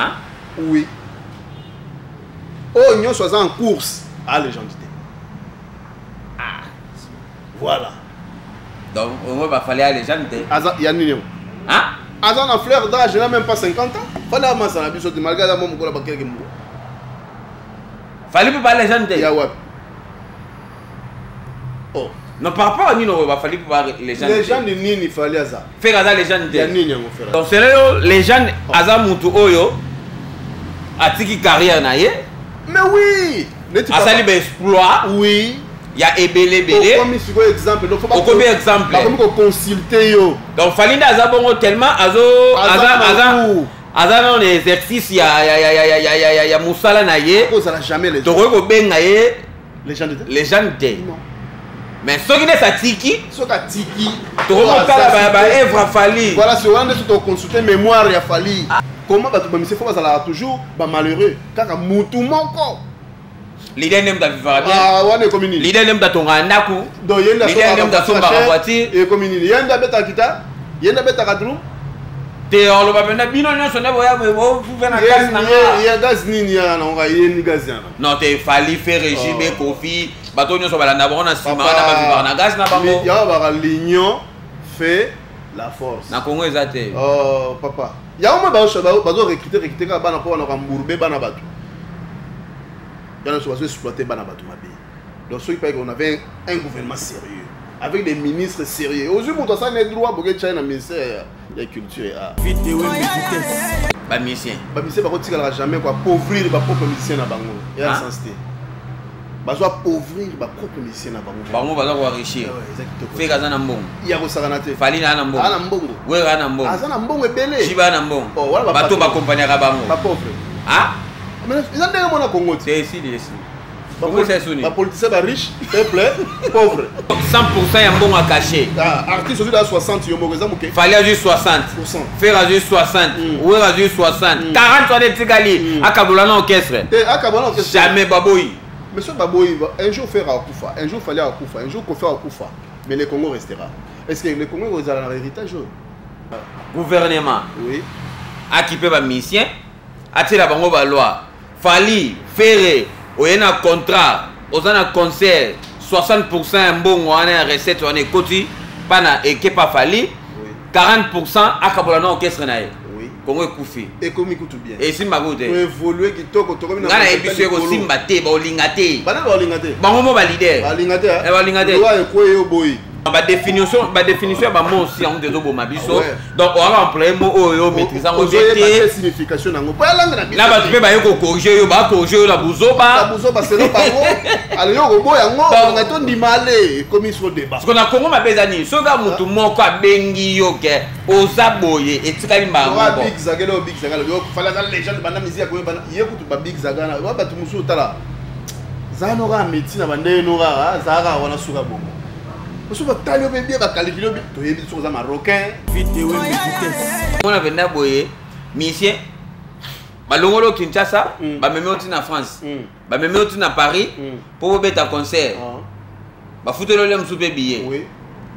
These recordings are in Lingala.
Hein? Oui. Oyo nyonso aza en course a légende te. Ah. Voilà. Donc au moins ba Fally a légende te. Aza ya nini yango? Hein? Aza na fleur d'âge, n'a même pas 50 ans. Fally amasa na biso te malgré aza mwa mokolo ba quelques mois. Fally mpe ba légende te. Ya wapi? Oh. Non, par rapport à nini oyo ba Fally mpe ba légende. Légende nini Fally aza? Ferre aza légende te. Ya nini yango Ferre? Donc c'est yo légende oh. Aza mutu oyo atiki carrière na ye. Mais oui. Asali ba exploit. Oui. Ya ebele ebele. Okomi sikoyo exemple. Donc faut okomi exemple. Bakomi ko consulter yo. Donc Fally nde aza bongo tellement azo aza aza aza nano na exercice ya ya ya ya ya ya ya ya mosala na ye. Kozala jamais légende. Tokoki kobenga ye légende te. Légende te. Non. Mais soki nde atiki, soki atiki, tokomotala ba œuvre ya Fally. Voilà, c'est wana nde toconsulte mémoire ya Fally. Comment bato bamise fo bazalaka toujours ba malheureux kaka mutu moko. Leader nde moto avivaka bien. Ah, wana ekomi nini? Leader nde moto atongaka ndako. Donc ye nde leader nde moto asombaka voiture. Ekomi nini? Ye nde abetaka guitare, ye nde abetaka drum. Te oloba mpenza bino nyonso nde boya bofufe na gaz na nga. Ye gaz nini ya na nga ye ni gaz yana. Non te Fally Ferre JB Koffi bato nyonso balanda bango na nsima wana bavivaka na gaz na bango. Yango baka l'union fait la force. Na Congo eza te. Oh papa. Yango moi bazo recruter recruter kaka bana mpo wana kambourbe bana bato. Yango nyonso bazo exploiter bana bato mabe. Donc soki pake on avait un gouvernement sérieux avec des ministres sérieux. Ozwi moto asali na droit boke tchai na ministère ya culture et art. Ba musiciens. Ba musiciens bakotikalaka jamais quoi appauvrir ba propre musicien na bango. Ya sens te. Bazo appauvrir ba propre musicien na bango. Bango baza ko enrichir. Ferre aza na mbongo. Ya kosakana te. Fally na mbongo. Aza na mbongo. Werra na mbongo. Aza na mbongo ebele. JB na mbongo. Bato ba accompagnaka bango. Ba pauvre. Ah? Mais eza ndenge mona Congo te. Esili esili. Ba politicien ba riche, peuple pauvre. 100% ya mbongo ya cachet. Ah, artiste ozwi 60 yo moko eza moke. Fally azwi 60. Ferre azwi 60. Werra azwi 60. 40 wana etikali akabola na orchestre. Te akabola na orchestre. Jamais baboyi. Mais soki baboyi, un jour Ferre akufa, un jour Fally akufa, un jour Koffi akufa, mais le Congo restera. Est-ce que le Congo ezala na héritage oyo? Gouvernement. Oui. Akipe ba musicien, atiela bango ba loi. Fally, Ferre, oye na contrat, oza na concert, 60% ya mbongo wana ya recette wana ekoti pana ekepa Fally, 40% akabola na orchestre na ye. Congo ekufi. Ekomi kutu bien. Esimba kutu te. To évoluer kitoko tokomi na. Nga na yebi soki ekosimba te, baolinga te. Bana baolinga te. Bango mo ba leader. Balinga te. Eh balinga te. Loi ekweyi yo boyi. Ba définition, ba définition ya ba mots aussi yango ezoboma biso. Donc on va employer mot oyo maîtrise yango te. Ozoyeba signification nango. Po ya langue na biso. Na bato mpe baye ko corriger yo, ba corriger yo na buzoba. Na buzoba selon bango. Alors yo koboya yango, ngai to ndima ale ekomi sur débat. Parce que na Congo mabe eza nini? Soki mutu moko abengi yo ke oza boye etikali mbala moko. Big Zaga lo Big Zaga lo fala za légende banda musique koyeba banda ye kutu ba Big Zaga na ba bato mosusu tala. Za no kaka métier na bande no kaka za kaka wana suka bongo. Mosusu batali yo mpe bien bakalikili yo toyebi soki oza marocain. Mona mpenza boye musicien balongoli yo Kinshasa, bamemi yo ti na France, bamemi yo ti na Paris mpo bobeta concert, bafuteli yo mosusu mpe billet,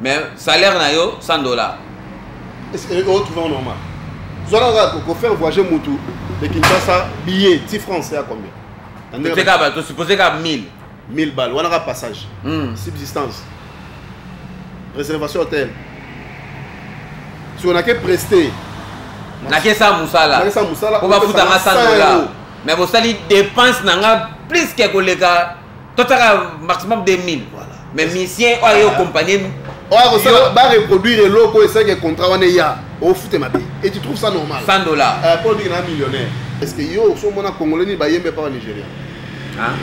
mais salaire na yo $100. Est-ce que otrouve normal? Zwala kaka kofaire voyager mutu de Kinshasa billet ti France ya combien? Toteka tosupose kaka 1000. 1000 balles wana kaka passage, subsistance, réservation hôtel, soki nake prester, nakesa mosala, nakesa mosala po bafutanga $100, mais bosali dépense na nga plus ke koleka totaka maximum 2000. Voilà. Mais musicien oyo aye accompagner oyo akosala bareproduire eloko oyo esalaki contrat wana eya ofute mabe et tu trouves ça normal? $100. Mpo obiki na millionnaire. Est ce que yo osomona congolais nini bayembe pa banigérien? Hein?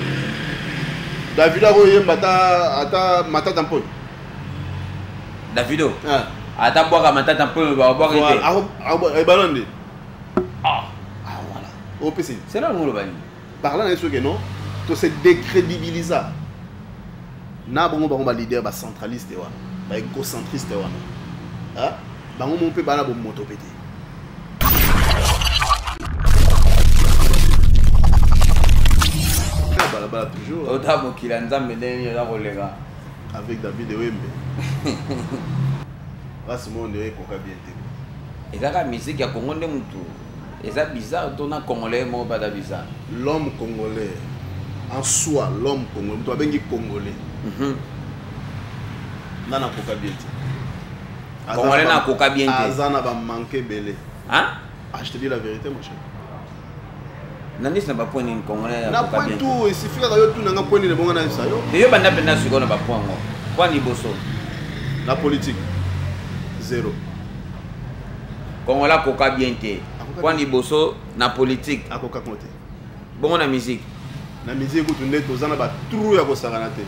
Davido akoyemba ata ata Matata Mpoyo. Davido ata bwaka Matata Mpoyo babwaka te. Ebana nde ah voilà, opesi. C'est là ngolo bani. Par là na ye soki non to se décrédibilisa na bango, bango baleader bacentraliste wana, baégocentriste wana, bango mo mpe bana bomoto mpe te. Balabala toujours. Ota mokili ya Nzambe ndenge nini oza koleka. Avec David Wembe race mo nde ekoka bien te. Ezaka musique ya Congo nde mutu Eza bizarre to na congolais moko bada bizarre. L'homme congolais en soi, l'homme congolais, moto abengi congolais nana akoka bien te. Congolais na akoka bien te. Aza na bamanque ebele. Hein? Ah, je te dis la vérité, mon cher. Na ndesi na bapoint nini congolais Na akoka point bien te? tout esifi kaka yo tunanga point nini ebonga nayebisa yo. Te, yo banda mpenza sikoyo na bapoint ngo, point liboso. Na politique, zéro. Congolais akoka bien te. Akoka Point bien. liboso na politique. Akoka ngo te. Bongo na musique? Na musique kutu nde toza na batrou ya kosakana te.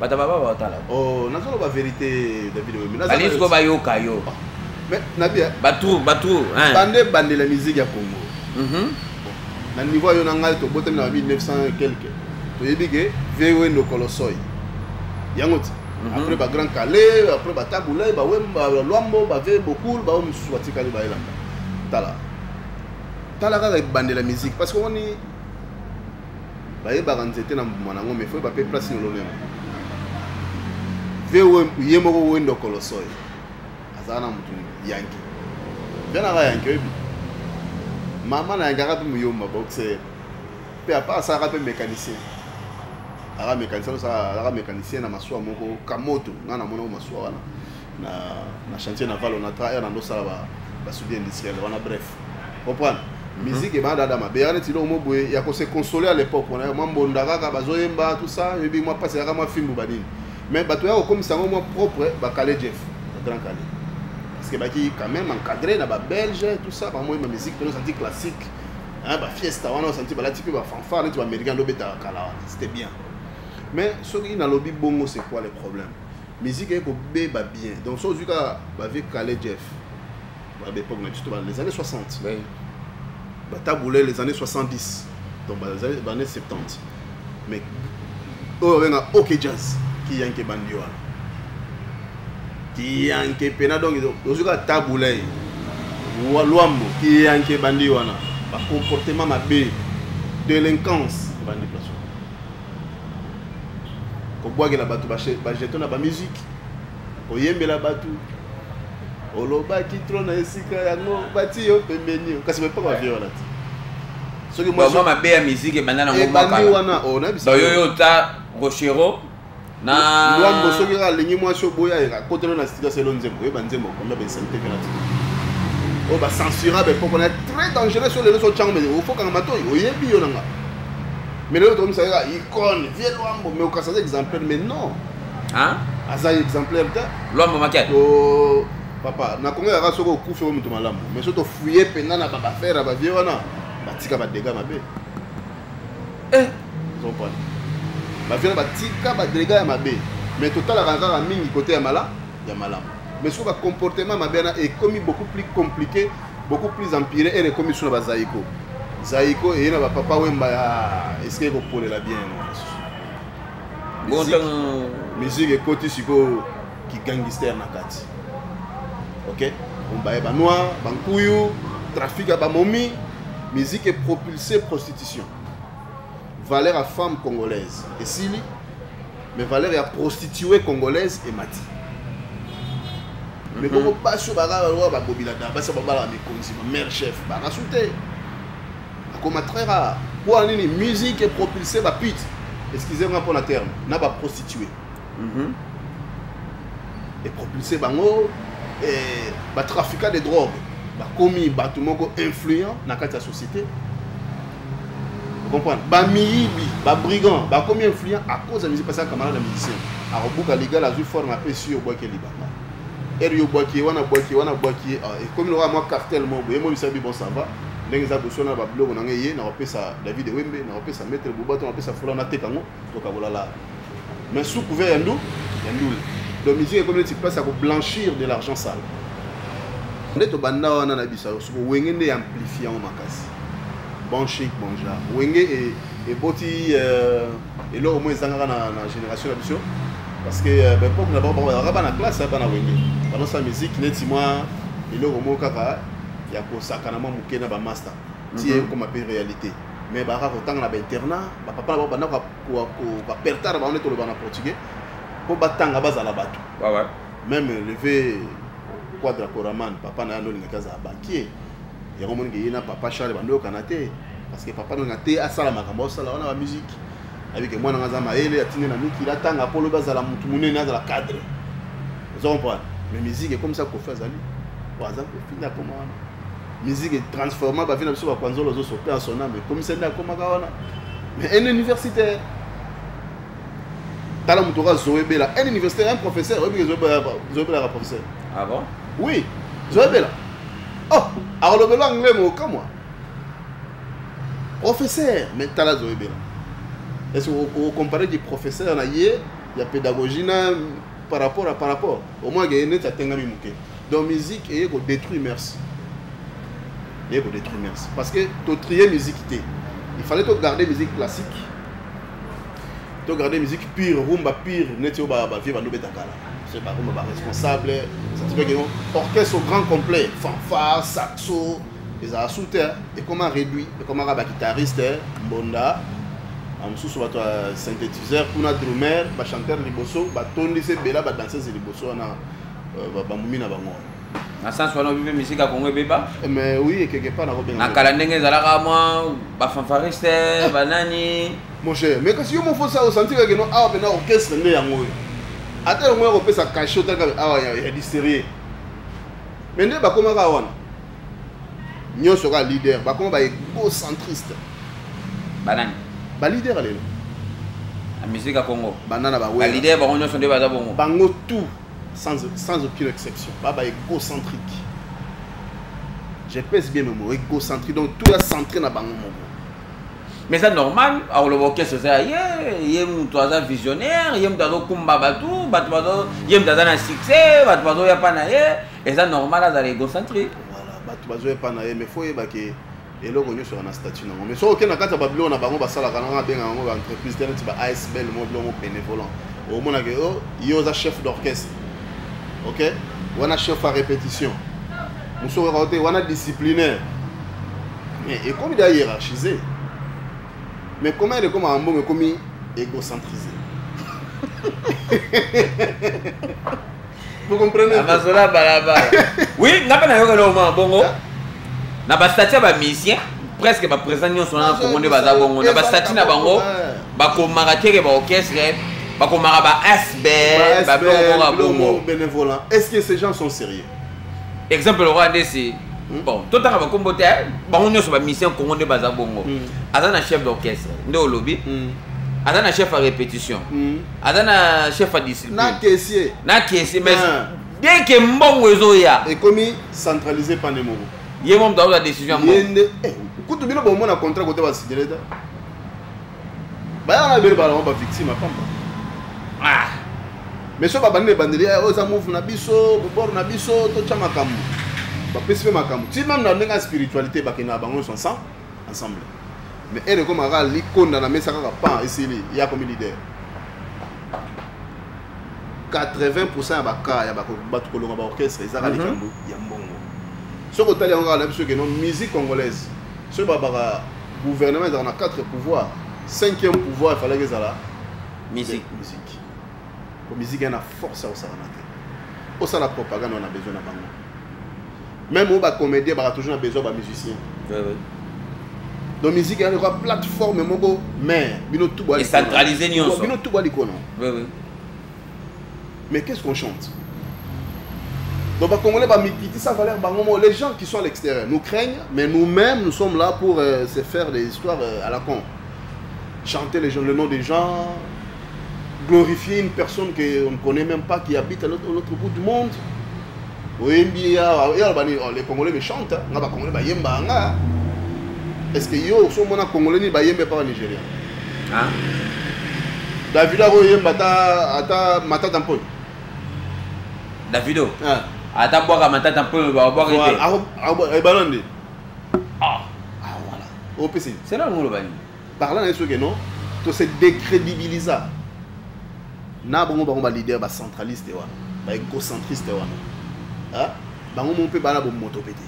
Bato baba baotala. Oh, nazoloba vérité, David Wembe. Balingi sikoyo bayoka yo. Mais nabia Batrou, batrou, hein. Bande bandela musique ya Congo na niveau oyo na ngai tobotami na ba 1900 et quelque, toyebi ke vieux Kolosoy yango ti après bagrand Kallé, après baTabu Ley, baWemba, Lwambo, bavieux Bokul, bao mosusu batikali bayelanda. Tala, tala kaka ebandela musique, parce que omoni bayebaka nzete na mbuma nango, mais faut yeba mpe place nini olonema. Vieux ye moko Wendo Kolosoy azala na motu yanke, mpe naka yanke, oyebi mama na yankaka mpe moyomba boxer mpe apa asalaka mpe mécanicien, aka mécanicien, azalaka mécanicien na masuwa moko Kamoto. Ngai namonako masuwa wana na chantier naval Onatra aire nandosala basudi industriel wana. Bref, comprendre, musique ebanda dada mabe, yaka neti eloko mo boye ya kose consoler à l'époque wana, mwa mbonda kaka bazoyemba, tout ça, oyebi mwa mpasi yaka mwa fimbu banini, mais bato ya kokomisa yango mwa propre, baKallé Jeff, Grand Kallé, parce que baki quand même encadré na babelge, tout ça, bamoyemba musique mpena osanti classique, hein, bafiesta wana osanti balati mpe bafanfare neti baaméricain ndobetaka kala wana, c'était bien. Mais soki nalobi bongo, c'est quoi le problème? Musique eye kobeba bien. Donc so ozwi kaka bavieux Kallé Jeff, baépoque na biso to les années 60, baTabu Ley, les années 70, donc baannées 70, mais oyo babenga OK Jazz, kiyanke bandi wana, kiyanke pena. Donc ozwi kaka Tabu Ley, Lwambo, kiyanke bandi wana, bacomportement mabe, délinquance bandi place wana, kobwakela bato bajeton na bamusique, koyembela bato olobaki tro na esika yango bati yo pembeni yo, kasi baepoka bavieux wana te. Soki mwa mabe ya musique ebanda nango ebandi wana, oh, nayebisa donc yo ta Rochereau na Lwambo, soki kaka alingi mwasi oboya, akotela na studio, aselo nzembo, oyeba nzembo combien bainsanité mpe na tika oyo bacensura baépoque wana, très dangereux. So lelo so otyango, mais ofokanga matoi, oyebi yo nanga. Mais lelo tokomisa kaka icône vieux Lwambo, mais okasa aza exemplaire, mais non. Hein? Aza exemplaire te. Lwambo Makiadi. To papa na Kongo yaka, soki okufi oyo moto malamu, mais so tofuye mpenza na baaffaire ya bavieux wana, batika badégâts mabe. Ozocomprendre, bavieux wana batika badégâts ya mabe, mais totalaka kaka mingi côté ya mala ya malamu. Mais soki bacomportement mabe wana ekomi beaucoup plus compliqué, beaucoup plus empiré, ere ekomi so na bazaiko, zaiko eye na bapapa Wemba ya esika ekopolela bien. Bon. Musique, musique ekoti sikoyo kigangster na kati, ok, baye banoir, bankuyu, trafic ya bamomi, musique epropulsé prostitution, valeur ya femme congolaise esili, mais valeur ya prostituée congolaise emati. Mais bongo basi oyo baka oyo babobilaka, basi oyo babalaka mikonzi, bamare chef bakasu te, akoma très rare. Mpo nini? Musique epropulsé bapute, excusez moi mpona terme, na baprostituée, epropulsé bango batrafiquant de drogue, bakomi bato moko influent na kati ya société, comprendre, bamiyibi, babrigand bakomi influent à cause ya musique, parce que camarade ya musicien akobuka ligala, azwi forme, apesi yo, obwaki libanga ere, yo bwaki ye wana, bwaki ye wana, bwaki ye, ekomi lokola mwa cartel moko boye. Mobisa bi bon, ça va, ndenge eza boso na babiloko na ngai ye, nakopesa David Wembe, nakopesa maître Buba, to nakopesa Fula, nateka yango, tokabolala, mais sous couvert ya ndu ya ndule. Donc musique ekomi neti place ya koblanchir de l'argent sale. Nde tobanda wana na biso soko Wenge nde amplifie yango makasi. Bon chic, bon genre, Wenge eboti eloko mo ezangaka na génération na biso, parce que baépoque na bango bazalaka bana classe, bana Wenge banosala musique neti mwa eloko moko kaka ya kosakana mwa moke na bamaster ti ekoma mpe réalité. Mais baka kotanga na bainternat, bapapa na bango banda bapertare bango nde toloba na portugais mpo batanga, bazala bato. Même levé Quadra Koraman, papa na ye olingaki azala banquier. Yango monike ye na papa Charles bandoyokana te, parce que papa nonga te asala makambo asala wana ba musique. Ayebi ke mwana nga aza mayele, atindi na mikili atanga mpo lobi azala mutu monene, azala cadre. Ozo comprendre? Mais musique ekomisa Koffi azali po aza Koffi nde akoma wana. Musique etransforma bavi na biso bakwanzolo ozosope en son âme, ekomisa nde akomaka wana. Mais un universitaire, tala moto oka Zoé Bela, un universitaire, un professeur, oyebi ke Zoé Bela aka professeur. Ah bon? Oui, Zoé Bela. Oh, akolobela anglais mokamwa. Professeur, mais tala Zoé Bela. Est-ce qu'on compare du professeur na ye ya pédagogie na par rapport à par rapport au moins ke neti atengami moke. Donc musique eye ko détruire merci. Eye ko détruire merci parce que to trier musique te. Il fallait to garder musique classique. To garder musique pure, rumba pure, neti oyo ba vieux bando beta kala. C'est ba rumba ba responsable, ça te fait que orchestre au grand complet, fanfare, saxo, ezala sous terre et comment réduit, et comment ba guitariste, mbonda, ba mosusu bato ya synthétiseur kuna drummer, ba chanteur liboso, ba tondise bela ba danseuse liboso wana bamumi na bango. Na sens wana obipe musique ya Congo ebeba? Mais oui, quelque part nakobenga. Na kala ndenge ezalaka mwa ba fanfariste, banani. Mon cher, mais kasi yo mofo sa osanti kaka no awa pena orchestre nde yango oyo. Ata yango ya kopesa cachet otalaka awa ya du sérieux. Mais nde bakomaka wana. Nyonso kaka leader, bakoma ba égocentriste. Banani? Ba leader lelo. Na musique ya Congo. Banana ba Ba leader bango nyonso nde baza bongo. Bango tout sans aucune exception. Ba ba égocentrique. Je pèse bien mes mots, égocentrique. Donc tout est centré na bango moko. Mais c'est normal, akoloba orchestre eza ye, ye moto aza visionnaire, ye moto azokumba bato, bato bazo, ye moto aza na succès, bato bazoya pa na ye, eza normal azala égocentrique. Voilà, bato bazoya pa na ye, mais faut yeba ke eloko nyonso na statut nango. Mais soki okende na kati ya babiloko na bango basalaka nango, abengaka yango ba entreprise te, neti ba ASBL, mo biloko bénévolant. Omonaka oh, ye oza chef d'orchestre. OK? Wana chef à répétition. Mosusu oyoka te wana disciplinaire. Mais ekomi déjà hiérarchisé. Mais comment elle est comme un bon ekomi égocentrisé. Vous comprenez? Amazola balabala. Oui, nga pe nayoka eloko moko bongo. Na ba statut ya ba musicien, presque ba président nyonso na Congo nde baza bongo. Na ba statut na bango, bakomaka teke ba orchestre, bakomaka ba ASBL, ba biloko moko ya bongo. Bénévolat. Est-ce que ces gens sont sérieux? Exemple le roi ndesi. Bon, totanga bakombo te, bango nyonso ba musicien Congo nde baza bongo. Aza na chef d'orchestre, nde olobi. Aza na chef à répétition. Aza na chef à discipline. Na caissier. Na caissier, mais dès que mbongo ezoya, ekomi centralisé par moko. Ye mo moto azwa décision ya mbongo. Yende, kutu bino bomona contrat côté ba signer ta. Baya na bele ba victime pamba. Ah. Mais so babandi ebandeli, oyo eza move na biso, bobor na biso, totya makambo. Bapesi mpe makambo. Ti même na ndenge ya spiritualité bakendaka bango nyonso ensemble. Mais ere ekomaka likonda na mesa kaka pan esili, ye akomi leader. 80% ya baka ya bato kolonga ba orchestre ezaka likambo ya mbongo. Soki otali yango kaka na biso ke non, musique congolaise, soki babaka gouvernement ezalaka na 4 pouvoirs, 5e pouvoir efalaki ezala musique. Musique. Po musique eza na force ya kosakana te. Osala propagande wana besoin na bango. Même oyo ba comédien baka toujours na besoin ba musicien. Oui, oui. Donc musique eza lokola plateforme moko mais bino tout boa Et centraliser nyonso. Bino tout boa likolo. Oui, oui. Mais qu'est-ce qu'on chante? Donc ba Congolais ba mikiti ça valeur bango moko. Les gens qui sont à l'extérieur nous craignent, mais nous-mêmes nous sommes là pour se faire des histoires à la con. Chanter les gens, le nom des gens, glorifier une personne qu'on ne connaît même pas, qui habite à l'autre bout du monde. Oyembi ya, ya bani, oh, les Congolais me chantent, hein. Nga ba Congolais ba yemba nga. Est-ce que yo so mona Congolais ni ba yembe pas Nigérien? Hein? Davido ako yemba ata, ata Matata Mpoy. Davido? Hein. Ata bwaka Matata Mpoy ba bwaka Voilà. ete. Ako, ako, eh, balande. Ah. Ah voilà. OPC. C'est là ngolo bani. Par là na que non, to se décrédibilisa. Na bongo bango ba leader ba centraliste wana, ba égocentriste wana. Hein? Bango mo pe bana bo moto pété.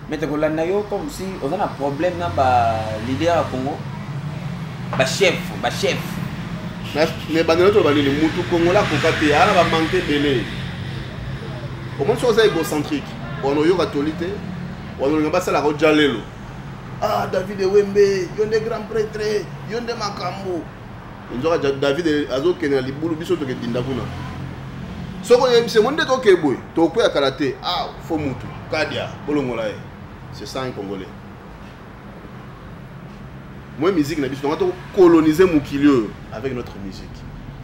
Mais te kolanda yo comme si on a un problème na ba leader à Congo. Ba chef, ba chef. Na ebandeli toloba nini? Mutu kongola akoka te, aa na bamanke ebele. Omoni, soki oza égocentrique wana, oyoka toli te wana, olinga basalaka oja lelo. Ah, David Ewembe, yo nde grand prêtre, yo nde makambo. Nzoka David azokende na libulu, biso tokedinda kuna. Soki oyebisi mo nde tokee boye, tokwea kala te. Ah, fo mutu kadia bolongola ye. C'est ça un Congolais. Moi, musique na biso, tonga tocoloniser mokili oyo avec notre musique,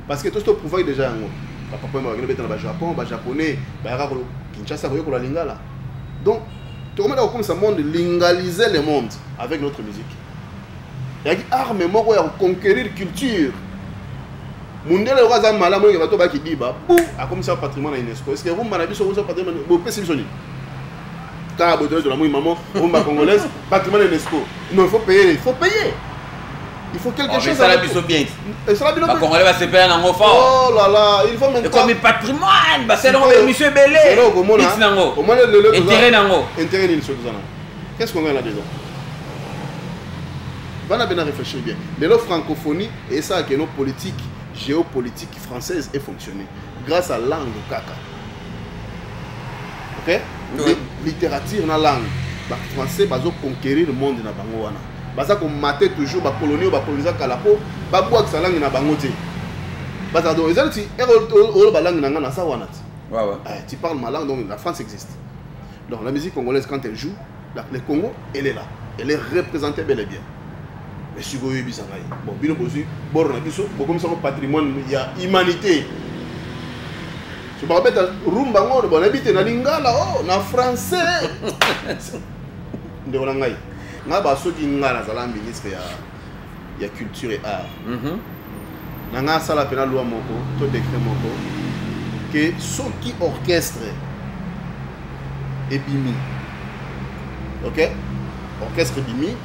parce que tosi toprouvaki déjà yango. Bapapa oyo bakende beta na Bajapon, Bajaponais bayaka Kinshasa koyekola lingala. Donc tokomata kokomisa monde, lingaliser le monde avec notre musique. Eyaki arme moko ya koconquérir culture. Mundele oyo aza malamu, oyeke bato baki diba bu akomisa patrimoine na UNESCO. Est ce que rumba na biso akomisa patrimoine? Bopesi biso nini? Kaka boye tozola moi maman, rumba congolaise patrimoine UNESCO. Non, il faut payer, il faut payer, il faut quelque chose. Esala biso bien. Esala bino. Bacongolais basepela nango fort. Oh là là, il faut maintenant ekomi patrimoine, basala yango émission ebele. Omona nango. Omona lelo. Intérêt nango. Intérêt nini soki toza nango? Qu'est-ce qu'on gagne là-dedans? Bana bena réfléchir bien. Lelo francophonie esalaka no politique géopolitique française efonctionner grâce à langue kaka, ok? Oui. Littérature na langue, Bafrançais bazoconquérir monde na bango wana, baza komate toujours bacolonie oyo bakoloniza kala mpo babwakisa langue na bango te. Bazala donc eza neti ere oloba langue na nga, naza wana te. Eh, tu parles ma langue, donc la France existe. Donc la musique congolaise, quand elle joue, le Congo, elle est là, elle est représentée bel et bien. Mais sikoyo oyebisa ngai, bon, bino bozwi boro na biso, bokomisango patrimoine ya humanité. So bakobeta rumba ngo, bon, nayebi te na lingala o na français. Ndeko na ngai, ngai basoki ngai nazala ministre ya culture et art, na ngai asala mpena loi moko to décret moko ke soki orchestre ebimi, ok, orchestre ebimi,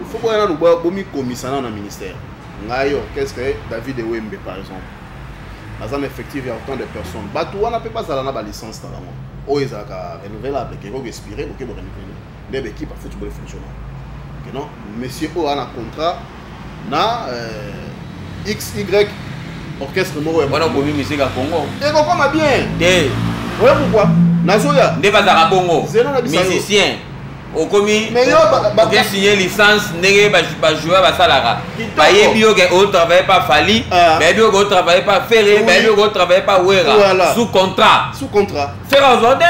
il faut boya nanu bomikomisa nano na ministère. Ngai orchestre David Ewembe par exemple, naza na effectif ya autant de personnes. Bato wana mpe bazala na balicence na bango oyo ezalaka renouvelable, kekoki expire, boke borenouveler nde baéquipe ya football efonctionna. Ke non, monsieur oyo ana contrat na xy orchestre moko ya Wana obomi musique ya Congo. Ekokoma bien. Te. Oye, pourquoi nazoya? Nde bazalaka bongo. Zelo na bisa yo. Musicien okomi Mais yo, oke signer licence ndenge bajoueur basalaka. Kitoko. Bayebi yo ke otravaille pa Fally, Ah. bayebi yo ke otravaille pa Ferre, bayebi yo ke otravaille pa Wera. Sous contrat. Sous contrat. Ferre ozwa te.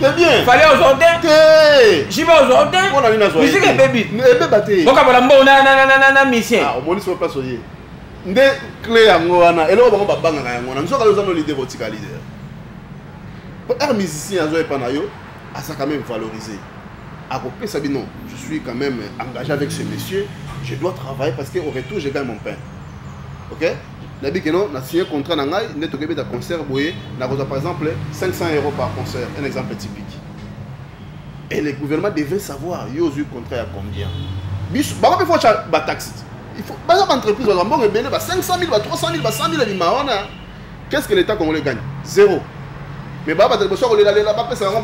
C'est bien. Fally ozwa te. Te. Jibe ozwa te. Mpo na nini nazwa ye Musique te? ebebi. Ebeba te. Bokabola mbongo na musicien. Ah, omoni so place oye nde clé yango wana. Eloko bango babangaka yango wana. Nzoka oza no leader, otika leader po air musicien azo epa na yo, aza quand même valorisé, akopesa bino. Je suis quand même engagé avec ce monsieur, je dois travailler parce que au retour je gagne mon pain. Ok, nayebi ke no na signé contrat na ngai nde tokebeta concert boye, nakozwa par exemple 500 € par concert, un exemple typique. Et le gouvernement devait savoir yo ozwi contrat ya combien. Biso bango mpe faut tya bataxe. Il faut baza baentreprise, bazwa mbongo ebele, ba 500 000, ba 300 000, ba 100 000 ebima wana. Qu'est-ce que l'État congolais gagne? Zéro. Mais baa bato liboso ya kolelalela, bapesa yango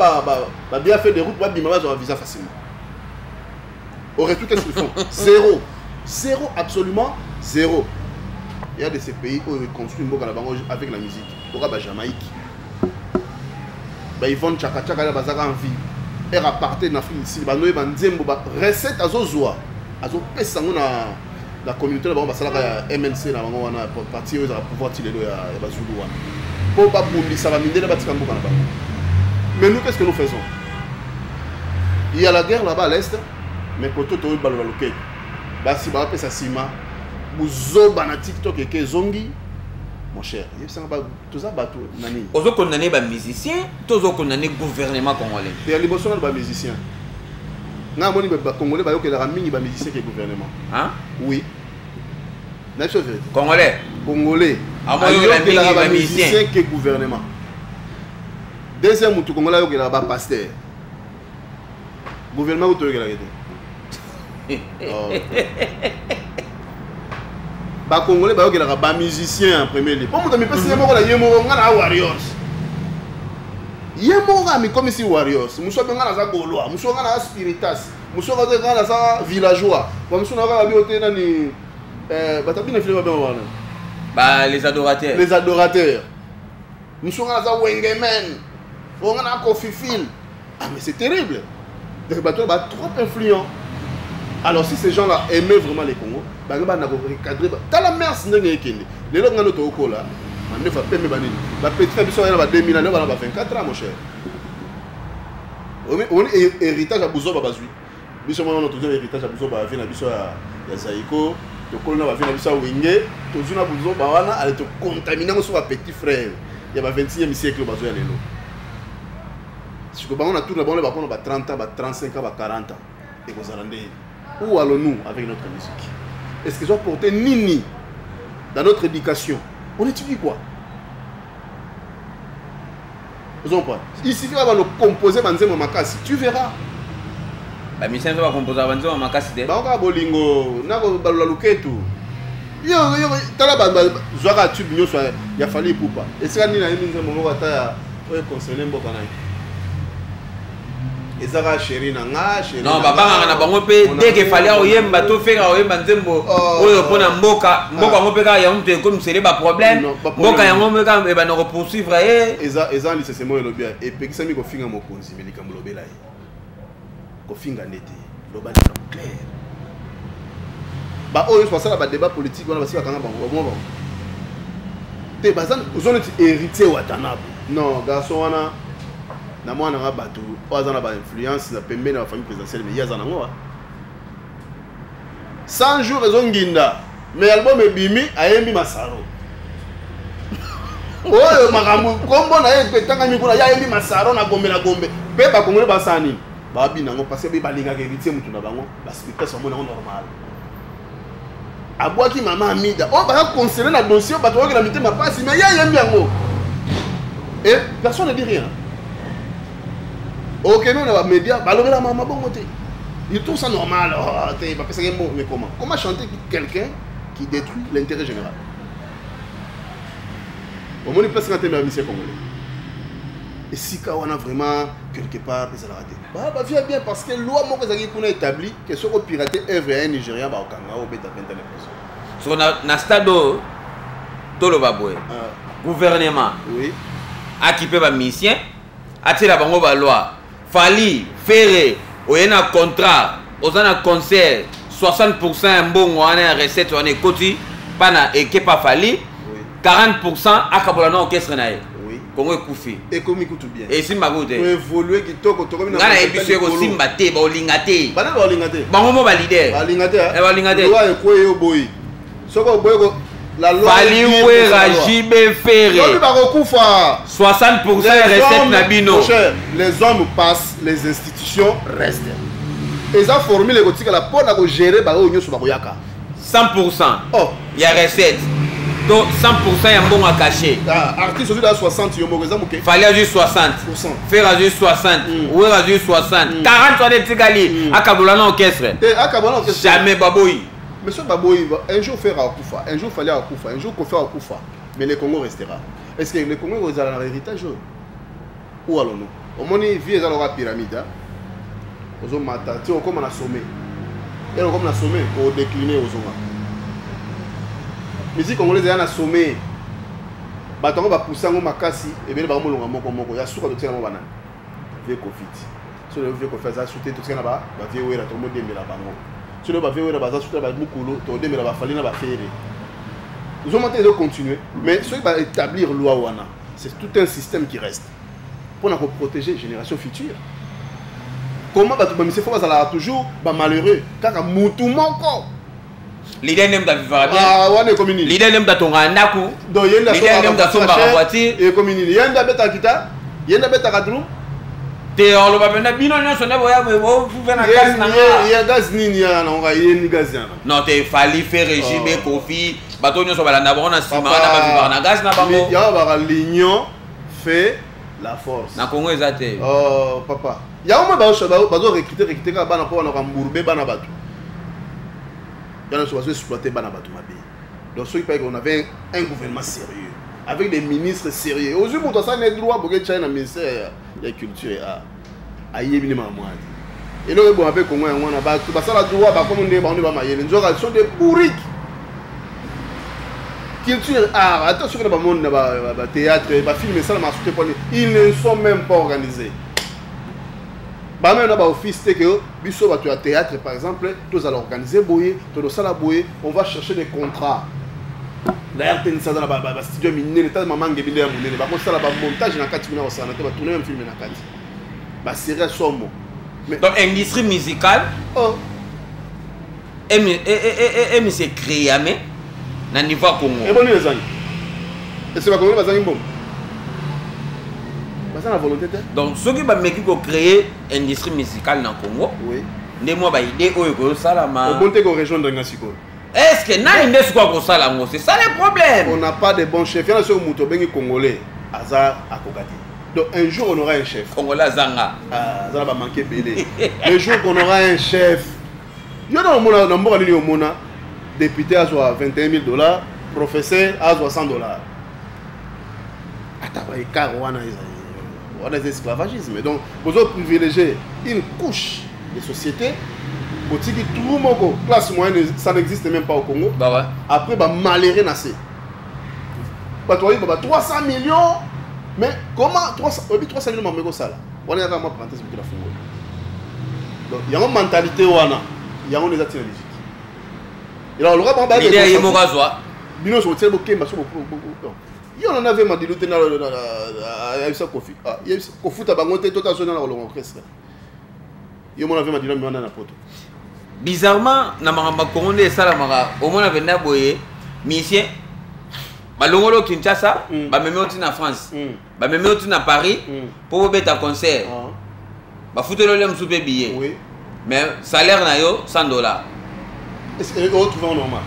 babien fait de route, babima, bazwa visa facilement. Au retour, qu'est-ce qu'ils font? Zéro, zéro, absolument zéro. Il y a de ces pays où ils construisent mboka na bango avec la musique. Oka Bajamaïque, baYvonne Chaka Chaka ya bazaka en vie ere aparté na Afrique ici, banoyeba nzembo, recette azozwa, azopesa yango na communauté na bango. Basalaka ya MNC na bango wana, parti oyo ezalaka pouvoir ti lelo ya Bazulu wana, mpo babundisa bamindele batika mboka na bango. Mais nous, qu'est-ce que nous faisons? Il y a la guerre là-bas à l'est, mais koto toyo baloba loketo, basi bapesa nsima buzoba na TikTok eke ezongi. Mon cher, yebisanga, toza bato na nini? Ozokondamner bamusicien to ozokondamner gouvernement congolais? Ya liboso nano bamusicien. Nga amoni Bacongolais bayokelaka mingi bamusicien ke gouvernement. Hein? Oui, na biso vérité. Congolais. Congolais Amoyokelaka mingi ayokelaka bamusicien. Bamusicien ke gouvernement. Deuxième, mutu congolais ayokelaka bapasteur. Gouvernement kutu oyokelaka te. Oh. Bacongolais bayokelaka bamusicien en premier lieu, mpo moto amipesi ye moko na ye moko: nga na Warriors. Ye moko kaka amikomisi Warriors. Mosu abe nga naza Gaulois, mosu nga naza Spiritas, mosu nga naza villageois, bamosu na kaka bio te nani, bato abina file babema wana. Ba les adorateurs. Les adorateurs. Mosusu nga naza wengemen, oyo nga na kofifil. Ah mais c'est terrible. Donc bato ba trop influent. Alors si ces gens-là aimaient vraiment les Congo, bango bana ko recadrer. Tala mers ndenge ekende. Lelo nga no tokola. Mandefa pembe banini. Ba petit na biso na ba 2000 ans, bana ba 24 ans mon cher. Omoni héritage ya buzoba bazwi. Biso mwana tozwi héritage ya buzoba ba vie na biso ya Zaiko, tokoli na ba vie na biso ya Wenge, tozwi na buzoba wana, ale to contaminer ngo so ba petit frère ya ba 26e siècle bazwi ya lelo. Siko bango na tour na bango bakona ba 30 ans, ba 35 ans, ba 40 ans. Ekozala nde où allons-nous avec notre musique? Est-ce qu'ils ont porté nini dans notre éducation? On étudie quoi? Il suffit de composer banzembo makasi, tu verras. Ba musiciens ba composer banzembo makasi te. Ba bolingo na ko balula luketu. Yo yo tala ba zwaka tube nyoso ya Fally Ipupa. Esika nini na yemi nzembo moko ata ya oyo concerner mboka na ye. Ezaka chéri na nga, chéri. Non, babangaka na bango mpe dès que Fally aoyemba to Ferre aoyemba nzembo oyo mpona mboka, mboka yango mpe kaka yango moto ekomisele baproblème, mboka yango mpe kaka ebanda kopoursuivre ye. Eza lisese moko elobi epekisami kofinga mokonzi, me likambo lobela ye. Kofinga nde te, loba likambo clair. Ba oyo basala ba débat politique wana basi bakanga bango, baboma bango. Te baza ozo neti héritier Watanabe. Non, garçon wana na mwana nga bato oyo aza na ba influence na pembeni ya ba famille présidentielle, mais ye aza nango 100 jours ezonginda, mais album ebimi ayembi masaro. Oyo makambo kombo na ye etangami kuna, ye ayembi masaro na gombe na gombe. Mpe bakongole basala nini? Babina yango parce que balingaka héritier mutu na bango, baspectacle bamona yango normal. Abwaki mama Amida oyo baka conseiller na dossier, bato bakokela mitema pasi, mais ye ayembi yango et personne ne dit rien. Okende na bamédia balobela mama bongo te, il trouve ça normal. Oh, te bapesaki mbongo, mais comment chanter quelqu'un qui détruit l'intérêt général? Omoni place nga tembe ya mission congolais esika wana vraiment quelque part ezalaka te. Ba vient bien parce que loi moko ezalaki kuna établi que soki opirate œuvre ya un Nigérien, bakokanga obeta 20 ans de prison. So na stade oyo toloba boye, gouvernement akipe ba musicien, atiela bango ba loi. Fally, Ferre, oye na contrat, oza na concert, 60% ya mbongo wana ya recette wana ekoti pana ekepa Fally, 40% akabola na orchestre na ye. Kongo ekufi. Ekomi kutu bien. Esimba kutu te. Toévolue kitoko, tokomi na nga nayebi so ekosimba te, baolinga te. Bana baolinga te. Bango mo baleader. Balinga te. Balinga te. Loi ekweyi, oboyi. Soki oboyi la loi. Fally, Wera, JB, Ferre. Lobi bakokufa. 60% ya recette na bino. Mon cher, les hommes passent, les institutions restent. Eza formule ekotikala mpona kogérer baoyo nyonso bakoyaka. 100% oh ya recette to 100% ya mbongo ya cachet. Ah, artiste ozwi da 60 yo moko eza moke. Fally azwi 60, Ferre azwi 60, Wera azwi 60, 40 wana etikali akabola na orchestre. Te, akabola na orchestre. Jamais, baboyi. Mais soki baboyi, un jour Ferre akufa, un jour Fally akufa, un jour Kofi akufa, mais le Congo restera. Est ce que le Congo ezala na héritage oyo? Où allons-nous? Omoni vie eza lokola pyramide, ozomata ti okóma na sommet, ere okóma na sommet odécline, ozonga. Musique congolaise eza na sommet, bato yango bapusa yango makasi ebele, bakomolonga moko moko ya suka. Totika yango banani? Vieux Kofi. So lelo vieux Kofi aza sute, totika na bavieux Wera, tokomodembela bango. So lelo bavieux Wera baza sute na bamukulu, tokodembela baFally na baFerre. Ozomata, ezocontinue. Mais soki baétablir loi wana, c'est tout un système qui reste mpona koprotéger génération future. Comment bato bamise fo bazalaka toujours bamalheureux kaka mutu moko? Leader nde moto avivaka bien. Wana ekomi nini? Leader nde moto atongaka ndako. Donc ye nde Leader nde moto asombaka voiture. Ekomi nini? Ye nde abetaka guitare, ye nde abetaka drum. Te, oloba mpenza bino nyonso nde boya bofufe na gaz na nga. Ye gaz nini ya nango? Ye ni gaz yana. Non te, Fally, Ferre, JB, Kofi, bato nyonso balanda bango na nsima wana bavivaka na gaz na bango. Yango baka l'union fait la force. Na Congo eza te. Oh papa, yango mo bazo recruter recruter kaka bana mpo wana kambourbe bana bato yana nyonso bazo exploiter bana bato mabe. Donc soki pake on avait un gouvernement sérieux avec des ministres sérieux, ozwi moto asali ne droit, boke tya na ministère ya culture et art, ayebi nde makambo wana te. Eloko eboma mpe Kongo yango wana, bato basala droit bakomi nde bango nde bamayele, nzoka sont des bourriques. Culture, art, ata soki na bamonde na bathéâtre, bafilm esalamaka soute poni, ils ne sont même pas organisés. Bameme na baoffice te ke biso bato ya théâtre, par exemple, tozala organise boye, tozosala boye, on va chercher des contrats. Na RTNC aza na bastudio minene, ta mama Ngebi nde ya monene, bakosala bamontage na kati kuna, kosala te, batourne même film na kati, basérie somo. Donc industrie musicale, oh, emi se créame na niveau ya Congo. Eboni ezangi ese bakongoli bazangi mbongo, baza na volonté te. Donc soki bameki kocréer industrie musicale na Congo, nde mwa baidée oyo ekoyosalama. Oboni te korejoindre nga sikoyo. Est ce que nani nde sikoyo akosala yango? C'est ça le problème. On n'a pas de bon chef. Yana soki moto obengi congolais aza akoka te. Donc un jour on aura un chef. Congolais azanga. Ah, aza na bamanke ebele. Le jour qu'on aura un chef, yo na omona na mboka nini omona député azwa 21 000 $, professeur azwa 100 $? Ata baécart wana ezali wana, eza esclavagisme. Donc bozo privilégier une couche de société, botiki trou moko, classe moyenne, ça n'existe même pas au Congo. Bah ouais. Après bamalheureux na se, bato bayiba ba 300 millions. Mais comment 300, oyebi 300 millions mameko osala wana? Yaka mwa parenthèse moke na fungola. Donc yango mentalité wana, yango nde eza ntina musique. Alors loka bango. Leader ye moko azwa. Bino nyonso botieli bokemba so yo nana ve Madilu te, ayebisa Kofi, kofuta bango te, tota so nana kolonga orchestre. Yo mona ve Madilu amema na poto. Bizarrement, na makambo ya Kongo nde esalamaka, omona mpenza boye, musicien balongoli o Kinshasa, bamemi oti na France, bamemi oti na Paris mpo bobeta concert, bafuteli olia mosusu mpe billet, mais salaire na yo 100 $. Otrouve normal?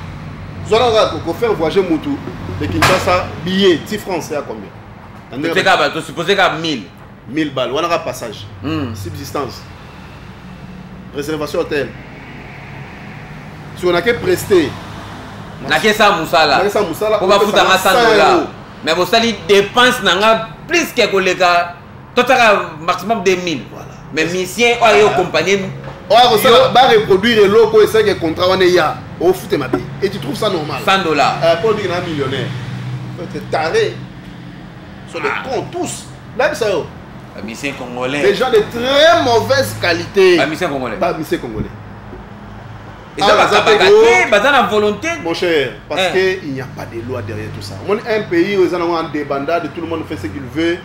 Zwaka kaka kofaire voyager mutu de Kinshasa, billet ti France ya combien? Toteka, tosupose kaka 1000. 1000 balles wana kaka passage, subsistance, réservation hôtel, soki onake prester. Nakesa mosala. Nakesa mosala. Mpo bafutanga 100 $, mais bosali dépense na nga plus ke koleka, totaka maximum 2000. Voilà. Mais musicien oyo aye accompagner oyo akosala, bareproduire eloko oyo esalaki contrat wana, eya ofute mabe, et tu trouves ça normal? 100 $. Mpo obiki na millionnaire, faut être taré, sont des cons tous, nayebisa yo. Bamusicien congolais. Des gens de très mauvaise qualité. Bamusicien congolais. Bamusicien congolais. Eza bakabaka te, baza na volonté. Mon cher, parce que il n'y a pas de loi derrière tout ça. Omoni un pays oyo eza nango en débandade, tout le monde fait ce qu'il veut.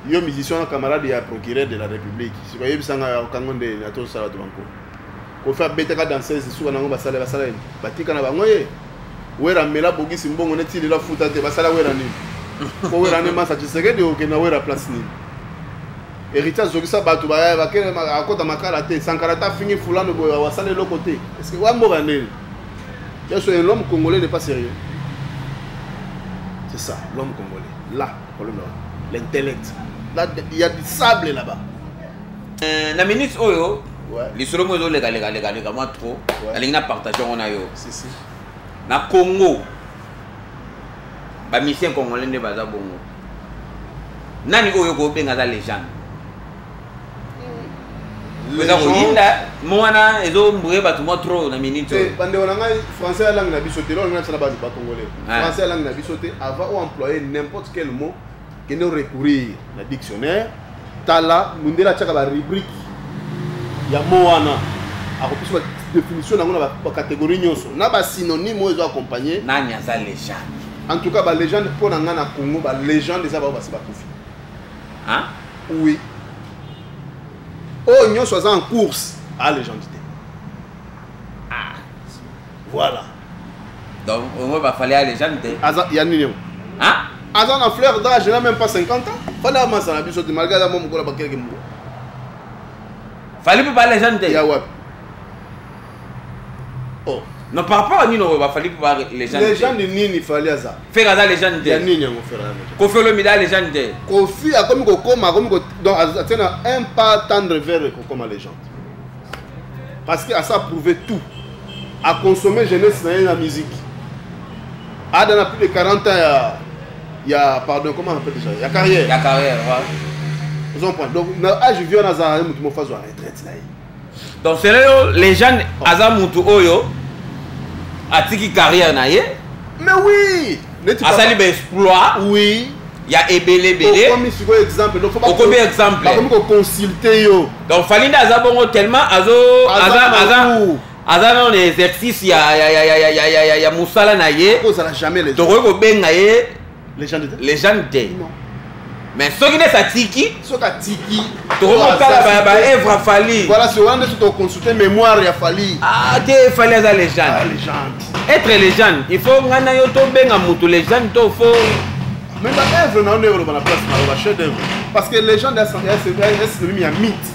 Yo musicien, camarade ya procureur de la République, sikoyo oyebisanga okango nde atosala bato banko. Kofi abetaka danseuse, suka nango basala basala nini? Batika na bango ye. Wera mela bogisi mbongo neti lelo afuta te, basala Wera nini? Po Wera nde masa Tshisekedi, okende na Wera place nini? Héritier azokisa bato, bakele akota makala te. Sankara ta afingi fulano boye, wasala eloko te. Est ce que wa mboka ndeni yeso? L'homme congolais n'est pas sérieux, c'est ça l'homme congolais. Là, problème là, l'intellect là, il y a du sable là-bas. Na minute oyo, lisolo moko ezolekalekaleka mwa trop, nalingi na partage yango na yo. Si, si. Na Congo, bamusicien congolais nde baza bongo. Nani oyo kobenga aza légende? Eza koyinda mo wana, ezombure bato mwa trop na minute oyo. Bandeko na ngai, français ya langue na biso te. Lelo ngai na bacongolais, français ya langue na biso te. Avant oemployer n'importe quel mot, kende recourir na dictionnaire. Tala mundele atiaka barubrique ya mo wana, akopesa badéfinition nango na bacatégorie nyonso na basynonyme oyo ezo accompagner. Nani aza légende? En tout cas, balégende mpo na ngai na Congo, balégende eza bao basi bakufi. Hein? Oui, oyo nyonso aza en course a légende te. Ah. Voilà. Donc au moins bafali ya légende te? Aza ya nini yango? Hein? Aza na fleur d'âge, na même pas 50 ans. Fali amasa na biso te, malgré aza mwa mokolo bakeleke moko. Fali mpe ba légende te? Ya wapi? Oh. Non, par rapport à nini oyo bafali mpe ba légende? Légende nini Fali aza? Ferre aza légende Ya te? nini yango Ferre aza légende? Kofi Olomide aza légende te? Kofi akomi kokoma, akomi donc atie na un pas tendre vers kokoma légende, parce que asa prouvé tout, aconsommer jeunesse na ye na musique. Ada na plus de 40 ans ya, pardon, comment on appelle déjà, ya carrière. Ya carrière, ouais. Ozo comprendre? Donc na âge vieux wana, azala ye motu moko azwa retraite na ye. Donc selon yo, légende aza mutu oyo atiki carrière na ye? Mais oui. Asali ba exploit. Oui. Ya ebele ebele. Okomi sikoyo exemple. Donc faut okomi exemple. Bakomi ko consulter yo. Donc Fally nde aza bongo tellement azo aza aza aza nano na exercice ya ya ya ya ya ya ya ya mosala na ye. Kozala jamais les. Tokoki kobenga ye légende te. Légende te. Non. Mais soki nde atiki, soki atiki, tokokotala ba œuvre ya Fally. Voilà, c'est wana nde soki toconsulte mémoire ya Fally. Ah te, Fally aza légende. Ah, légende. Être légende, il faut ngai na yo tobenga motu légende to faut mais ba œuvre na yo nde oloba na place na yo, ba chef d'œuvre, parce que légende ya synonyme ya mythe.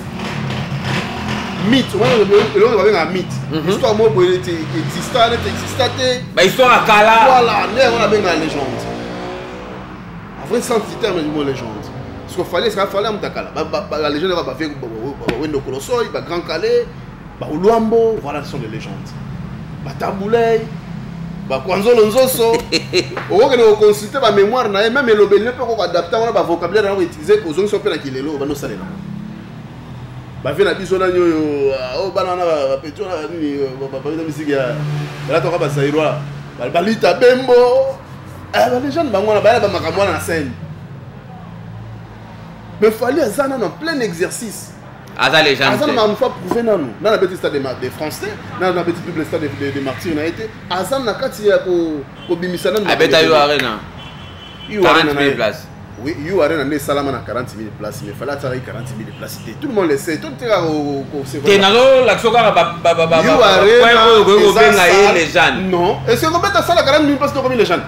Mythe wana, eloko babengaka mythe, histoire moko boye neti exista, neti exista te. Ba histoire ya kala. Voilà, nde yango nabengaka légende en vrai sens du terme du mot légende. Parce que fallait ça, fallait mutakala ba légende, ba ba Wendo Kolosoy, ba Grand Kallé, ba Luambo, voilà, ce sont des légendes. Ba Tabu Ley, ba Kwanzolo Nzoso, okokende koconsulte ba mémoire na ye, même elobeli mpe kokoadapte wana, ba vocabulaire yango utiliser, ozongisa mpe na kilelo banosalela bavie na biso. Nani oyo oyo bana wana, bapeti wana nini, babeta misiki ya balataka bazaïrois, balita bembo, balégende, bango wana baya bamakambo wana na scène. Mais Fally aza nano en plein exercice. Aza légende. Aza na makambo faut prouver nano. Nano abeti stade de France te, nano abeti double stade de martyr na ye te. Aza na kati ya kobimisa nano. Abeta yo Arena. 40 000 places. Oui, U Arena nde esalama na 40 000 places, mais Fally atiakaki 40 000 places te, tout le monde le sait. To tika. Te, nazolakisa kaka point oyo okoki kobenga ye légende. Non, est ce que kobeta sala 40 000 places tokomi légende?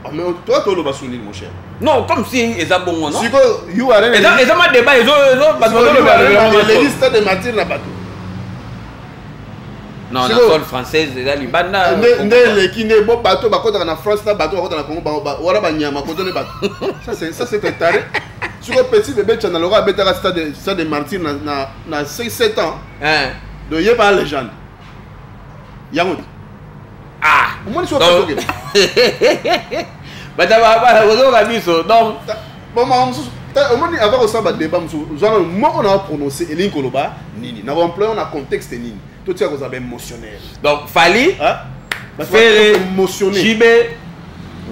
Ah, mais toi toloba su nini, mon cher? Non, comme si eza bongo, non? Sikoyo U Arena eza ma débat ezo bato bazoloba stade de martyr na bato. Non, na sol française eza libanda. Nde eleki nde bo bato bakotaka na France na bato bakotaka na Congo wana, banyama koto nde bato. Ça c'est un taré. Sikoyo petit bébé Tchana Loko abetaka stade de martyr na 6 7 ans. Hein. Donc ye ba légende yango te. Ah. Omoni soki okende. Bato bana kozoka biso donc. Bon, makambo mosusu omoni, avant kosala badébat mosusu, ozwana moko na prononce elingi koloba nini, na koemploye na contexte nini, totika kozala baémotionnel. Donc Fally, Ferre, Ferre, JB,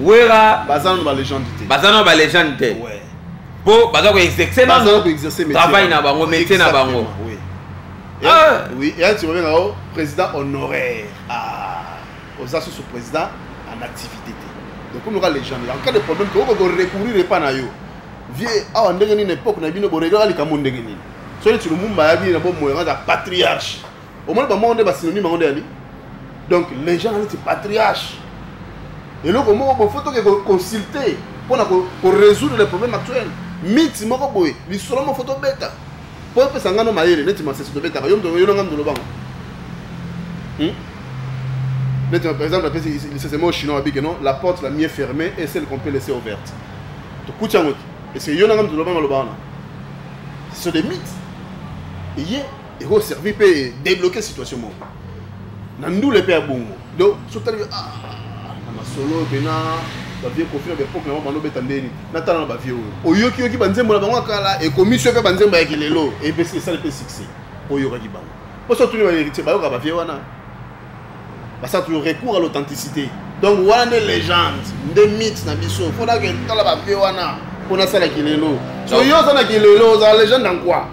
Wera, baza nano balégende te. Baza nano balégende te mpo baza koexerce baza koexerce. Travail na bango, métier na bango. Oui. Ah. Oui, ya ti babengaka o président honoraire. Ah, oza susu président en activité te, donc comme oka légende, en cas de problème tokoki korecourir epa na yo. Vie awa ndenge nini, époque na bino boreglaka likambo ndenge nini? So neti Lumumba ayabi na bomoi yango aza patriarche. Omoni bamoko nde basynonyme yango nde yali. Donc légende neti patriarche, eloko moko boye faut toke consulter mpona korésoudre les problèmes actuels. Mythe moko boye, lisolo moko faut tobeta mpo opesa ngano mayele neti masese tobetaka yo moto yo nanga moto lobango. Neti par exemple apesi lisese moko chinois abike non, la porte la mieux fermée est celle qu'on peut laisser ouverte. Tokuti yango te. Est-ce que yo nanga moto lobango aloba wana? Ce sont des mythes eye ekoservi mpe débloquer situation moko na ndule mpe ya bongo. Donc sotali, ah, na masolo mpena bavie Kofi na baépoque na bango bandobeta ndeni, natala na bavie oyo oyokiyoki banzembo na bango ya kala, ekomisi yo mpe banzembo ya kilelo, epesi esali mpe succès oyokaki bango. Mpo so otuni bahéritier, bayoka bavie wana, basala toujours recours à l'authenticité. Donc wana nde légende, nde mythe na biso. Faut nake tala bavie wana mpo nasala kilelo. So yo oza na kilelo, ozala légende en quoi?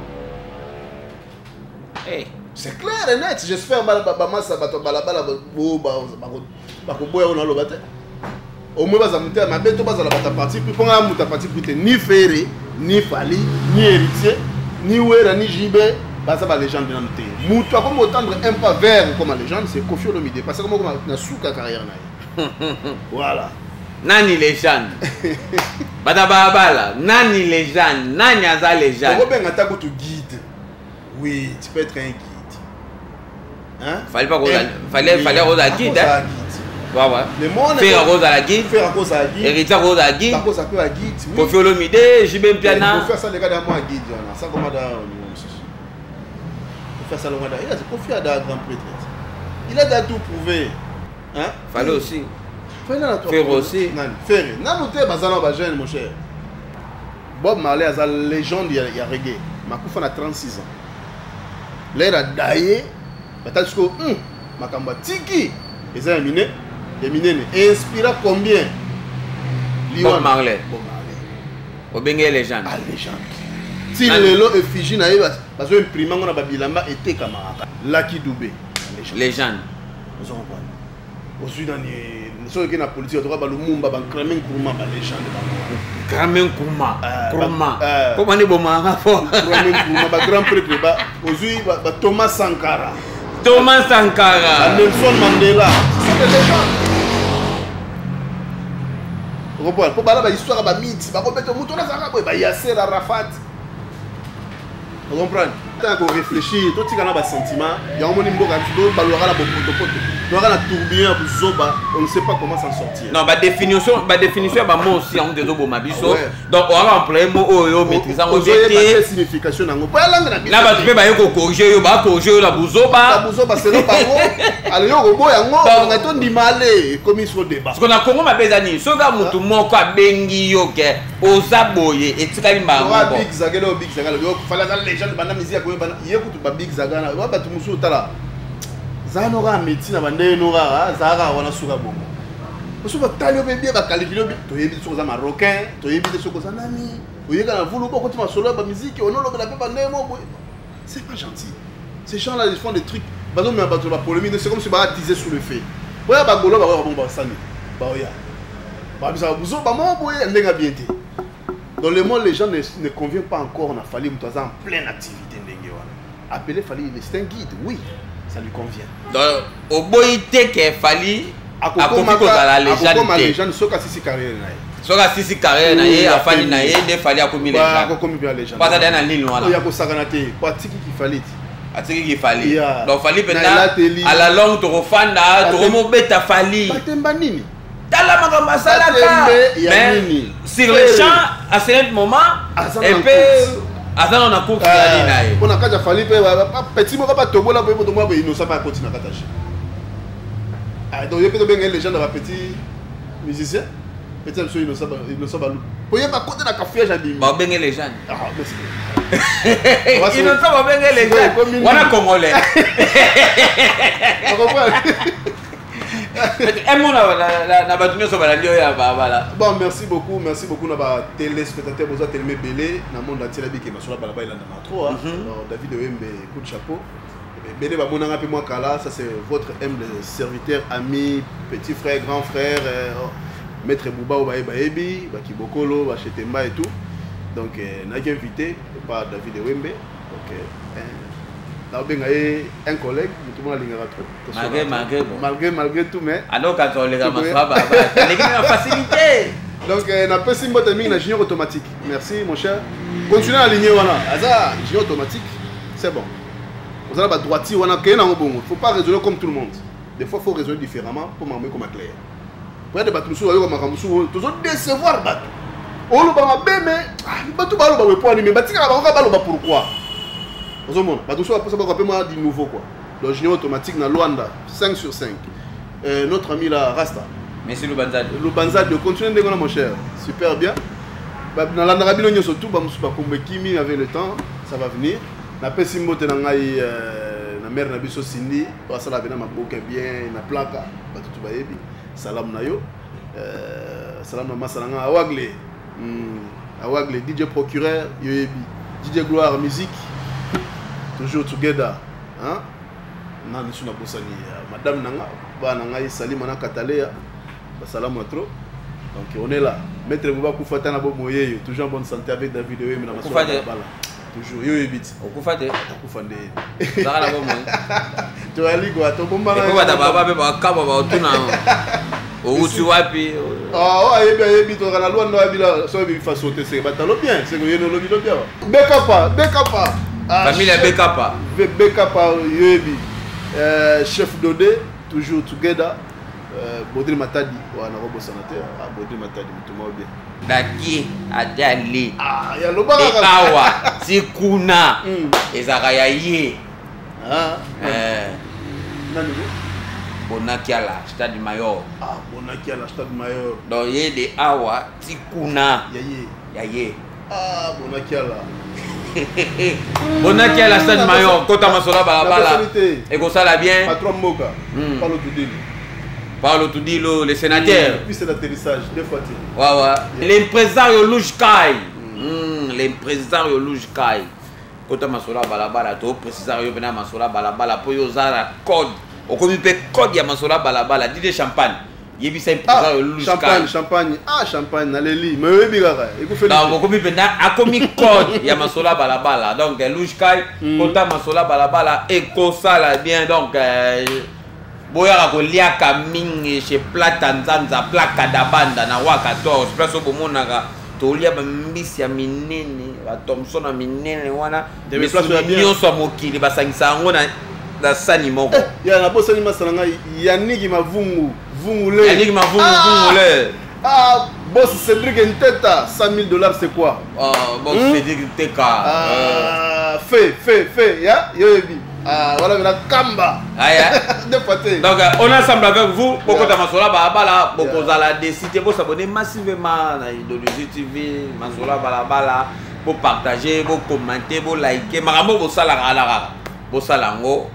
Hey. C'est clair et net. J'espère bamasa bato ya balabala bakoboya oyo naloba te. Au moins baza moto ya mabe to bazala bato ya parti pris. Mpo ngai moto ya parti pris te, ni Ferre, ni Fally, ni Héritier, ni Wera, ni JB baza balégende nano te. Moto akomi kotendre un pas vers comme légende, c'est Kofi Olomide, parce que moko na suka carrière na ye, voilà. Nani légende? Bato balabala, nani légende? Nani aza légende? Okobenga ata kutu guide. Oui, tu peux être un guide, hein? Fallait pas fallait fallait kozala guide, hein? Ouais. Le monde. Ferre akozala guide. Ferre akozala guide. Héritier akozala guide. Akozala mpe guide, oui. Kofi Olomide, JB Mpiana. Kofi asaleka da mwa guide wana, asa koma da niveau mosusu. Kofi asalonga da, il a Kofi ada grand prêtre, il a déjà tout prouvé, hein. Fallait aussi. Fallait na. Ferre aussi. Nani? Ferre nanu te, baza na bajeune, mon cher. Bob Marley aza légende ya reggae, makufa na 36 ans. Lere adaye, batali sikoyo, makambo atiki eza ya mine. Ya minene inspira combien? Bob Marley. Bob Marley. Obenge légende. Ah, légende. Ti lelo effigie na ye bazo imprime yango na babilamba, etekamaka. Lucky Dube. Légende. Ozo comprendre? Ozwi nani? Soki oke na politique, atoka balumumba, baNkwame Nkrumah, balégende bango. Kwame Nkrumah. Nkrumah. Koma nde bomaka fo. Kwame Nkrumah, bagrand prêtre. Ozwi baThomas Sankara. Thomas Sankara. Nelson Mandela, ce sont des légendes. Okomprendre? Mpo bala bahistoire ya bamiti, bakobeta moto wana azalaka boye, baYasser Arafat. Ocomprendre? Tanga koréfléchir, totika na basentiment. Yango moni mboka biso tobalwaka na bopotopoto, toyaka na tourbillon ya buzoba, on ne sait pas comment s'en sortir. Non, badéfinition ya bamot aussi, yango tezoboma biso. Donc oyaka employe mot oyo maîtrise yango te. Ozoyeba te signification nango po yalange na biso. Na bato mpe baye kocorriger yo, bacorriger yo na buzoba. Na buzoba selo bango. Ale yo koboya yango, ngai tondima, ale ekomi so débat. Parce que na Congo mabe eza nini? Soki kaka motu moko abengi yo ke oza boye, etikali mbala moko. Big Zagelo, oyo Big Zagalo yo Fally aza légende, banda musique akoyebana ye kutu. Ba Big Zagana wa bato mosusu, otala zala no kaka métier na bandenge no kaka, zala kaka wana, suka bongo. Mosusu batali yo mpe bien, bacalculer yo bien, toyebi te soki oza Marocain, toyebi te soki oza nani, oyeka na vulu, bokoti masolo ya bamusique, onolobela mpe bandenge mo boye. C'est pas gentil. Ces gens là ils font des trucs, bazomema bato na bapolémique. C'est comme si baattiser sous le fait boya bagolo, bakoyoka bongo, basani baoya babisaka buzoba moko boye ndenge ya bien te. Donc le mot légende ne convient pas encore na Fally. Moto aza en pleine activité ndenge wana, appeler Fally, c'est un guide, oui, ça lui convient. Donc oboyi te ke Fally akoki kozala légende? Akokoma te. Légende soki asisi carrière na ye. Soki asisi carrière na ye, afandi na ye, nde Fally akomi légende. Akokomi mpe légende. Po aza deya na ligne wana. Oyo akosakana te, po atikiki Fally ti. Atikiki Fally. Donc Fally Na mpenza elateli. à la longue tokofanda, tokomobeta Fally. Batemba nini? Tala makambo asalaka. Batembe ya Mais nini? sur le champ, à certain moment, Aza na epe course. aza na course ya nini na ye. Mpo na kati ya Fally mpe petit moko batombola boye, botombola boye, Innocent mpe akoti na kati ya jeu. Ah, donc ye mpe tobenga ye légende ya bapetit musicien, petit ya biso Innocent Balu, po ye bakoti na cafouillage, abimi. Babenge légende. Ah, mais Innocent babenge légende. Ekomi nini? Wana Congolais. Ocomprendre? Emo na bato nyonso balandi oyo ya balabala. Bon, merci beaucoup, merci beaucoup na batéléspectateur boza telema ebele na monde entier. Nabike masolo balaba elandaka trop, hein. Donc, David Oyembe, coup de chapeau. Ebele bamonanga mpe mwa kala. Ça, c'est votre humble serviteur, ami, petit frère, grand frère, maître Bouba oyo baye bayebi bakibokolo bachetemba et tout. Donc nayaki invité par David Ewembe. Donc naobenga ye un collègue, motu moko alingaka trop. Malgré, malgré, bon. Malgré, malgré tout, mais Anokanza oleka masolo ya balabala, aleki na facilité. Donc napesi mbote mingi na Junior Automatique. Merci mon cher, continue na ligne wana. Aza Junior Automatique, c'est bon, oza na badroitier wana, keye nango bongo. Faut pas raisonner comme tout le monde, des fois faut raisonner différemment mpo makambo ekoma clair. Po de bato mosusu bayoka makambo mosusu, tozo décevoir bato. Oloba mabe, mais bato baloba boye po ani, mais batikaka bango kaka baloba. Pourquoi? Ozomona bato mosusu baposa bakoka mpe mwa du nouveau quoi. Donc Junior Automatique na Luanda, 5 sur 5. Notre ami la Rasta. Merci Lubanzadi. Lubanzadi, continue ndenge wana mon cher, super bien. Nalandaka bino nyonso tu, bamosusu bakombo ekimi, avec le temps ça va venir. Napesi mbote na ngai na mare na biso Cindy oyo asala pena maboke bien na plaka, bato tu bayebi. Salamu na yo, salamu na masa na ngai Awagle, Awagle DJ Procureur, yoyebi DJ Gloire Musique, toujours together, hein? Na lisu nabosani madame na nga, bana na ngai Salima na Katalea, basalamu na trop. Donc on est là. Maître Bouba kufa ta na bomoi yeyo, toujours en bonne santé avec David Oyembe na Okufa te. bala toujours yo yebi ti. Okufa te. Akufa nde. Ozaka na bomoi. Toyali kwa tobombana. Epo bato baba mpe bakaba baotuna outi wapi. Ah, oyo ayebi, ayebi tozalaka na lwanda, oyebi la so oyebi faso te, seke batalo bien, seke oyeni olobi lobi awa bekapa bekapa. Ah, Famille ya Bekapa. Bekapa yoyebi. Chef Dode, toujours together. Baudry Matadi wana kobosana te. Ah, Baudry Matadi motu moko bien. Daki ate ale. Ah, ya lobaka E kaka. Awa ti kuna ezalaka ya ye. Ah, Eh, nani ko? Bonakiala Stade Mayor. Ah, Bonaki ala Stade Mayor. Donc ye de awa ti kuna. Ya ye. Ya ye. Ah, Bonaki ala. Bonakiala Stade Mayor, kota masolo ya balabala Nabosani te. ekosala bien. Patron mboka. Palo Tudeli. Paolo Tudilo le sénateur. Piste d'atterrissage deux fois te. Ouais. L'impresario Louge Kai. L'impresario Louge Kai. Kota masolo ya balabala to précisaka yo mpena masolo ya balabala mpo yo oza na code, okomi mpe code ya masolo ya balabala. Dide Champagne, yebisa impresario Louge Kai. Champagne, champagne, ah, champagne naleli, mais oyebi kaka ekufeli. Donc okomi mpenza, akomi code ya masolo ya balabala. Donc Louge Kai, kota masolo ya balabala ekosala bien. Donc boyaka koliaka mingi chez Plata Nzanza, Plaka Dabanda na Roi 14, place oyo bomonaka tolia bambisi ya minene, bathomson ya minene wana. Ndebe place misuni ya bien. Nyonso ya mokili basangisa yango na sani moko. Ya nabosani masala ngai Yaniki Mavungu Vungule. Yannick Mavungu. Vungule. Ah, boss Cédric Nteta, 100 000 dollars, c'est quoi? Oh, bon. Cédric Teka. Ah, fait fait fait ya yoyebi, ah voilà mena kamba. Aya. Deux fois te. Donc on est ensemble avec vous. Bokota masolo balabala, bokozala décider, bosabonner massivement na Idéologie TV, masolo balabala, bopartager, bocommenter, bolike. Makambo bosalaka ala kaka. Bosala yango,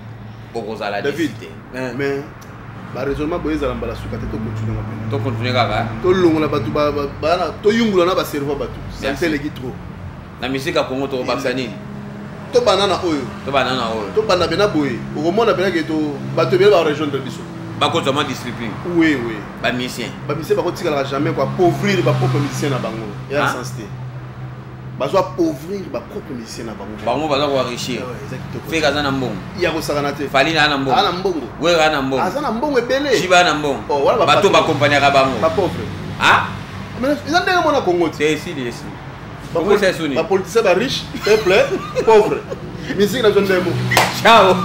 bokozala David, décider. Mais baraisonnement boye ezala mbala suka te, tocontinue nga pena. To continuer kaka. Tolongola bato toyungula na bacerveau bato. Merci. Sante eleki trop. Na musique ya Congo tokobakisa nini? Tobanda na oyo. Tobanda na oyo. Tobanda pena boye, okomona pena ke bato ebele barejoindre biso. Bakozwa mwa discipline. Oui. Bamusicien. Bamusicien bakotikalaka jamais koappauvrir bapropre musicien na bango, eya Ah. sens te. Bazwa appauvrir bapropre musicien na bango. Bango baza koenrichir. Ah ouais, eza kitoko. Feka aza na mbongo. Ya kosakana te. Fally aza na mbongo. Aza na mbongo. Wera aza na mbongo. Aza na mbongo ebele. Jiba aza na mbongo. Oh, wana bato bapatron. bakompagnaka bango. Bapauvre. Ah. Mais eza ndenge mona Congo te. Te, esili, esili. Congo esi esuni. Bapoliticien bariche, peuple pauvre, musique na biso ndemo. Ciao.